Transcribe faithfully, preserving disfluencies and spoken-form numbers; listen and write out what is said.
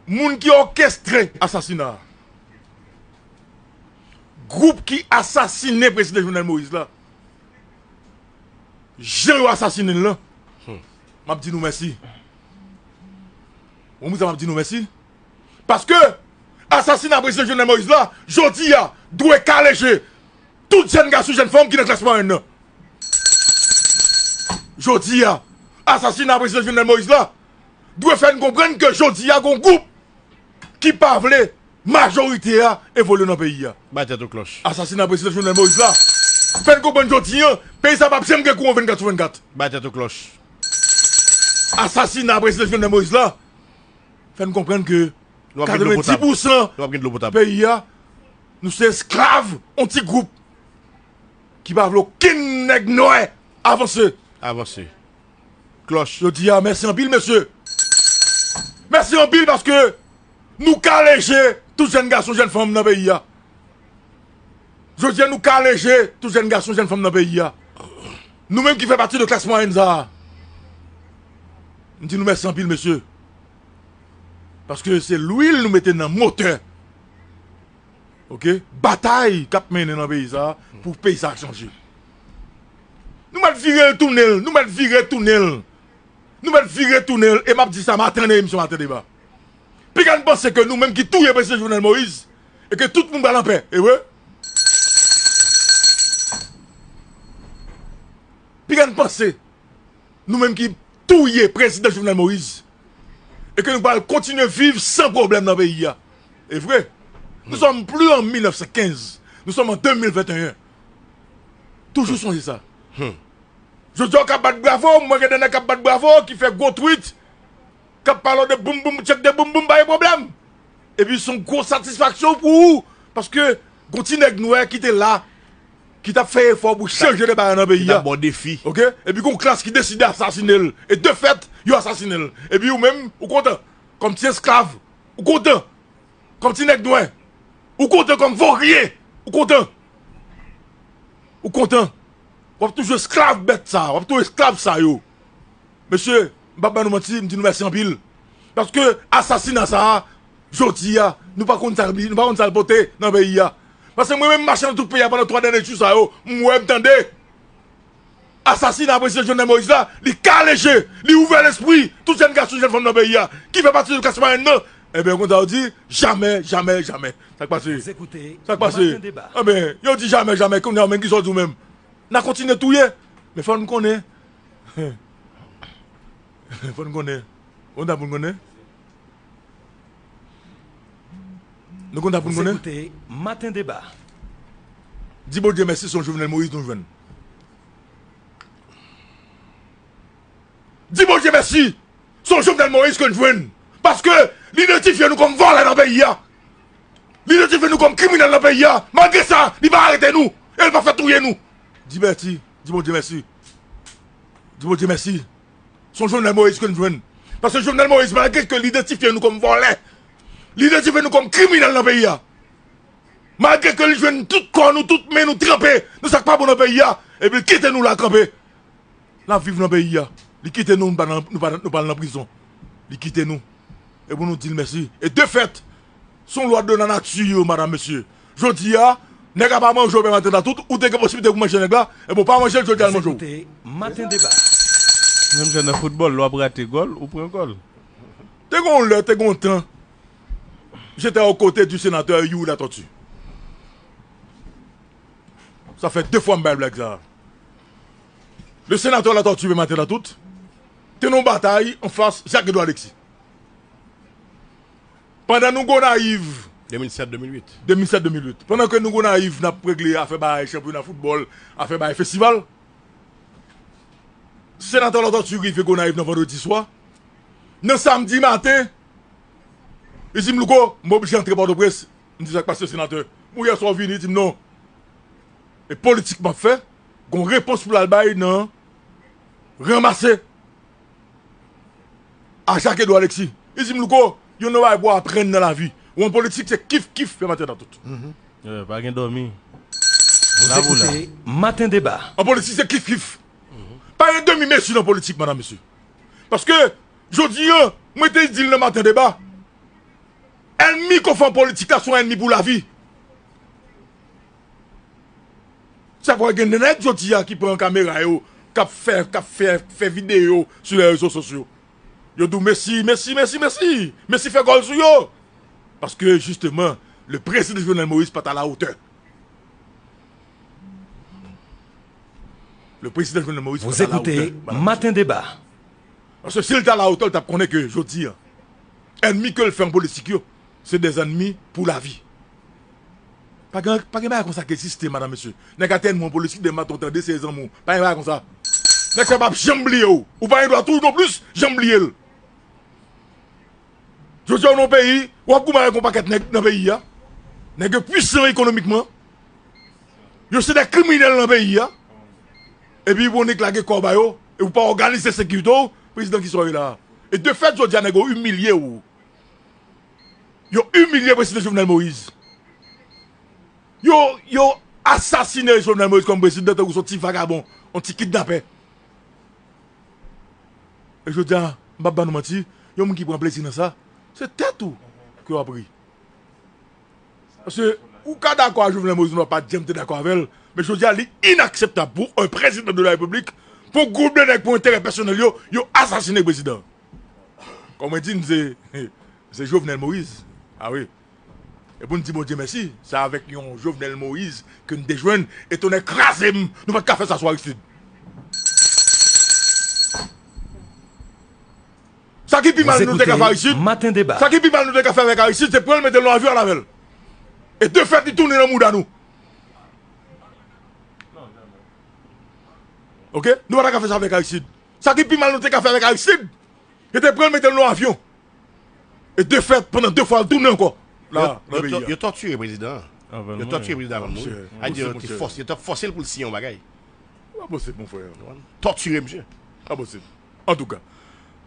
Moun ki òkestre asasina a, gwoup ki asasinen prezidan Jovenel Moïse la, jan yo asasinen l lan, m ap di nou mèsi. Ou konprann sa, m ap di nou mèsi. Paske asasina prezidan Jovenel Moïse la, jodi a, dwe kale je tout jèn gason, jèn fanm ki nan klas mwayèn nan. Jodi a, asasina prezidan Jovenel Moïse la dwe fè n konprann ke jodi a, gon gwoup ki pa vle majorite a evolye nan peyi a. Bay tèt ou klòch. Asasina prezidan Jovenel Moïse la fè n konprann jodi a, peyi sa p ap janm gen kouran vennkat sou vennkat. Bay tèt ou klòch. Asasina prezidan Jovenel Moïse la fè n konprann ke Nou ap gen dlo potab. Katrevendis pousan Nou ap gen dlo potab. Peyi a, nou se esklav yon ti gwoup ki pa vle okenn nèg nwè avanse. Avanse. Klòch. Yo di a, mèsi anpil, mesye. Mèsi anpil paske nou kale je tout jèn gason, jèn fanm nan peyi a. Jodi a, nou kale je tout jèn gason, jèn fanm nan peyi a. Nou menm ki fè pati de klas mwayèn sa a, m di nou mèsi anpil, mesye. Paske se lwil nou mete nan motè. Oke? Batay k ap mennen nan peyi sa a pou peyi sa a chanje. Nou mèt vire l tounen l, nou mèt vire tounen l. Nou mèt vire tounen l, e m ap di sa maten nan emisyon Maten Deba. Piga n panse ke nou menm ki touye prezidan Jovenel Moïse, e ke tout moun pral anpè, e vre? Piga n panse nou menm ki touye prezidan Jovenel Moïse, e ke nou pral kontinye viv san pwoblèm nan peyi a. E vre, nous sommes plus en mil nèf san kenz, nous sommes en deux mille vingt et un. Toujou sonje sa. Jodi a, w ka bat bravo, m wè gen de nèg k ap bat bravo, ki fè gwo tweet, k ap pale de boum boum, tchèk de boum boum, pa gen pwoblèm. Epi se yon gwo satisfaksyon pou ou, paske gon ti nèg nwè ki te la, ki t ap fè efò pou chanje de bagay nan peyi a. Ki t ap ba w defi. Oke? Epi gon klas ki deside asasinen l. E de fèt, yo asasinen l. Epi ou menm, ou kontan. Kòm ti esklav, ou kontan. Kòm ti nèg nwè, ou kontan. Kòm vorye, ou kontan. Ou kontan. W ap toujou esklav bèt sa, w ap toujou esklav sa yo. Mesye, m p ap ba nou manti, m di nou mèsi anpil. Paske asasina sa a, jodi a, nou pa konn sa, nou pa konn sa l pote nan peyi a. Paske mwen menm, m mache nan tout peyi a pandan twa dènye jou sa yo, m wè, m tande. Asasina prezidan Jovenel Moïse la, li kale je, li ouvè lespri tout jèn gason, jèn fanm nan peyi a, ki fè pati de klas mwayèn nan. Ebyen, konsa yo di, jamè, jamè, jamè. Sa k pase? Sa k pase? Ebyen, yo di jamè, jamè, kounye a menm, kisa w di w menm? N a kontinye touye. Men fò n konnen. Fò n konnen. Ou konn sa pou n konnen? Nou konn sa pou n konnen? Maten Deba. Di Bondye mèsi, se yon Jovenel Moïse nou jwenn. Di Bondye mèsi, se yon Jovenel Moïse ke n jwenn. Paske li idantifye nou kòm vòlè nan peyi a. Li idantifye nou kòm kriminèl nan peyi a. Malgre sa, li pa arete nou. E li pa fè touye nou. Di mèsi. Di Bondye mèsi. Di Bondye mèsi. Se yon Jovenel Moïse ke n jwenn. Paske Jovenel Moïse, malgre ke li idantifye nou kòm vòlè, li idantifye nou kòm kriminèl nan peyi a, malgre ke li jwenn tout kò nou, tout men nou tranpe nan sa k pa bon nan peyi a, epi li kite nou la kanpe. N ap viv nan peyi a. Li kite nou, nou pa nan, nou pa, nou pa al nan prizon. Li kite nou. E pou nou di l mèsi. E de fèt, se yon lwa de la nati, yo, madam, mesye. Jodi a, nèg la pa manje w, men maten la, tout, ou te gen posiblite pou manje nèg la, e bon, pa manje l, jodi a, l manje w. Maten Deba. Menm jan nan foutbòl, lè w ap rate gòl, ou pran gòl. Te gen yon lè, te gen yon tan, j'étais aux côtés du sénateur Youri Latortue. Sa fè de fwa m bay blag sa. Le sénateur Latortue, men maten la tout, te nan yon batay anfas Jacques Edouard Alexis. Pandan nou Gonayiv, de mil sèt, de mil uit. De mil sèt, de mil uit. Pandan ke nou Gonayiv, n ap regle afè bagay chanpyona foutbòl, afè bagay festival, senatè Latortue rive Gonayiv nan vandredi swa. Nan samdi maten, li di m, "Louko, m oblije antre Pòtoprens." M di, "Sa k pase, senatè?" "Bon, yè swa w vini?" Li di m, "Non. E politik m ap fè, gon repons pou l al bay nan ranmase a Jacques Edouard Alexis." Li di m, "Louko, youn nan bagay pou w aprann nan lavi. Ou an politik, se kif kif, fè maten nan tout." Eh, pa gen dòmi. Vous écoutez Matin Débat. An politik, se kif kif. Pa gen demi mezi nan politik, madam, mesye. Paske, jodi a, mwen te di l nan Maten Deba, Ènmi ke w fè an politik la se yon ènmi pou lavi. Sa fè gen de nèg jodi a ki pran kamera yo, k ap fè, k ap fè, fè videyo sou lè rezo sosyo. Yo di w mèsi, mèsi, mèsi, mèsi. Mèsi fè gòl sou yo. Paske jisteman, le prezidan Jovenel Moïse pa t a la otè. Le prezidan Jovenel Moïse pa t a la otè. Maten Deba. Paske si l t a la otè, l t ap konnen ke jodi a, ènmi ke l fè an politik yo, se de ènmi pou lavi. Pa gen, pa gen bagay konsa ki egziste, madanm, mesye. Nèg atè nou an politik de maten w tande se zanmi w. Pa gen bagay konsa. Nèg sa p ap janm bliye w. Ou pa gen dwa tou non plis janm bliye l. Jodi a w nan yon peyi, w ap goumen avèk yon pakèt nèg nan peyi a. Nèg yo pwisan ekonomikman. Yo se de kriminèl nan peyi a. Epi pou nèg lage kò w ba yo, e ou pa òganize sekirite w, prezidan ki sa w ye la. E de fèt, jodi a nèg yo imilye w. Yo imilye prezidan Jovenel Moïse. Yo, yo asasine Jovenel Moïse kòm prezidan tankou se yon ti vagabon, yon ti kidnapè. E jodi a, m p ap ba nou manti, yon moun ki pran plezi nan sa, se tèt ou ke w ap ri. Paske ou ka dakò a Jovenel Moïse, nou pa janm te dakò avè l, men jodi a, li inakseptab pou un président de la République, pou gwoup de nèg pou enterè pèsonèl yo, yo asasine prezidan. Kòm mwen di n, se, se Jovenel Moïse. A wi. E pou n di Bondye mèsi, se avèk yon Jovenel Moïse ke n te jwenn, e tonnè kraze m, nou pa t ka fè sa sou Aristide. Sa ki pi mal nou te ka fè Aristide, sa ki pi mal nou te ka fè avèk Aristide, se pran l mete l nan avyon al avè l. E de fèt, li tounen nan mouda nou. Oke? Nou pa ta ka fè sa avèk Aristide. Sa ki pi mal nou te ka fè avèk Aristide, se te pran l mete l nan avyon. E de fèt, pandan de fwa, l tounen ankò. La, nan peyi a. Yo tòtire prezidan an. Yo tòtire prezidan an avan l mouri. A di yo te fòse, yo te fòse l pou l siyen yon bagay. Pa posib, mon frè. Tòtire misye. Pa posib. Antouka,